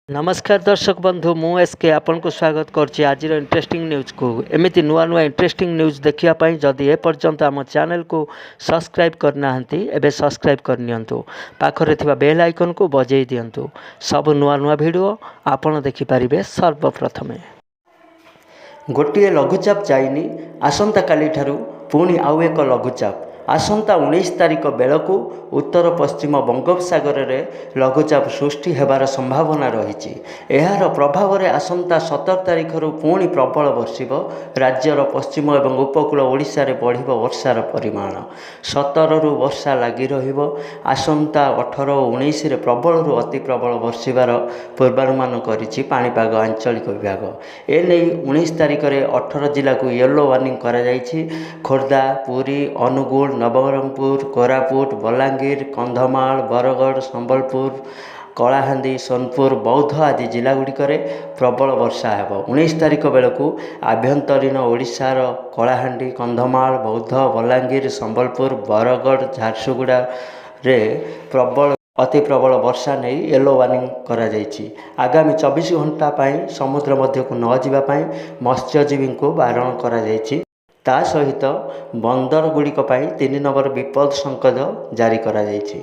ନମସ୍କାର ଦର୍ଶକ ବନ୍ଧୁ, ମୁଁ ଏସ୍ କେ ଆପଣଙ୍କୁ ସ୍ୱାଗତ କରୁଛି ଆଜିର ଇଣ୍ଟରେଷ୍ଟିଂ ନ୍ୟୁଜ୍କୁ। ଏମିତି ନୂଆ ନୂଆ ଇଣ୍ଟରେଷ୍ଟିଂ ନ୍ୟୁଜ୍ ଦେଖିବା ପାଇଁ ଯଦି ଏପର୍ଯ୍ୟନ୍ତ ଆମ ଚ୍ୟାନେଲକୁ ସବସ୍କ୍ରାଇବ୍ କରିନାହାନ୍ତି, ଏବେ ସବସ୍କ୍ରାଇବ୍ କରିନିଅନ୍ତୁ। ପାଖରେ ଥିବା ବେଲ୍ ଆଇକନ୍କୁ ବଜାଇ ଦିଅନ୍ତୁ। ସବୁ ନୂଆ ନୂଆ ଭିଡ଼ିଓ ଆପଣ ଦେଖିପାରିବେ ସର୍ବପ୍ରଥମେ। ଗୋଟିଏ ଲଘୁଚାପ ଯାଇନି, ଆସନ୍ତାକାଲିଠାରୁ ପୁଣି ଆଉ ଏକ ଲଘୁଚାପ। ଆସନ୍ତା 19 ତାରିଖ ବେଳକୁ ଉତ୍ତର ପଶ୍ଚିମ ବଙ୍ଗୋପସାଗରରେ ଲଘୁଚାପ ସୃଷ୍ଟି ହେବାର ସମ୍ଭାବନା ରହିଛି। ଏହାର ପ୍ରଭାବରେ ଆସନ୍ତା 17 ତାରିଖରୁ ପୁଣି ପ୍ରବଳ ବର୍ଷିବ। ରାଜ୍ୟର ପଶ୍ଚିମ ଏବଂ ଉପକୂଳ ଓଡ଼ିଶାରେ ବଢ଼ିବ ବର୍ଷାର ପରିମାଣ। 17ରୁ ବର୍ଷା ଲାଗି ରହିବ। ଆସନ୍ତା 18 ଓ 19ରେ ପ୍ରବଳରୁ ଅତି ପ୍ରବଳ ବର୍ଷିବାର ପୂର୍ବାନୁମାନ କରିଛି ପାଣିପାଗ ଆଞ୍ଚଳିକ ବିଭାଗ। ଏନେଇ 19 ତାରିଖରେ 18 ଜିଲ୍ଲାକୁ ୟେଲୋ ୱାର୍ଣ୍ଣିଂ କରାଯାଇଛି। ଖୋର୍ଦ୍ଧା, ପୁରୀ, ଅନୁଗୁଳ, ନବରଙ୍ଗପୁର, କୋରାପୁଟ, ବଲାଙ୍ଗୀର, କନ୍ଧମାଳ, ବରଗଡ଼, ସମ୍ବଲପୁର, କଳାହାଣ୍ଡି, ସୋନପୁର, ବୌଦ୍ଧ ଆଦି ଜିଲ୍ଲାଗୁଡ଼ିକରେ ପ୍ରବଳ ବର୍ଷା ହେବ। 19 ତାରିଖ ବେଳକୁ ଆଭ୍ୟନ୍ତରୀଣ ଓଡ଼ିଶାର କଳାହାଣ୍ଡି, କନ୍ଧମାଳ, ବୌଦ୍ଧ, ବଲାଙ୍ଗୀର, ସମ୍ବଲପୁର, ବରଗଡ଼, ଝାରସୁଗୁଡ଼ାରେ ପ୍ରବଳ ଅତି ପ୍ରବଳ ବର୍ଷା ନେଇ ୟେଲୋ ୱାର୍ଣ୍ଣିଂ କରାଯାଇଛି। ଆଗାମୀ 24 ଘଣ୍ଟା ପାଇଁ ସମୁଦ୍ର ମଧ୍ୟକୁ ନ ଯିବା ପାଇଁ ମତ୍ସ୍ୟଜୀବୀଙ୍କୁ ବାରଣ କରାଯାଇଛି। ତା ସହିତ ବନ୍ଦରଗୁଡ଼ିକ ପାଇଁ 3 ନମ୍ବର ବିପଦ ସଙ୍କେତ ଜାରି କରାଯାଇଛି।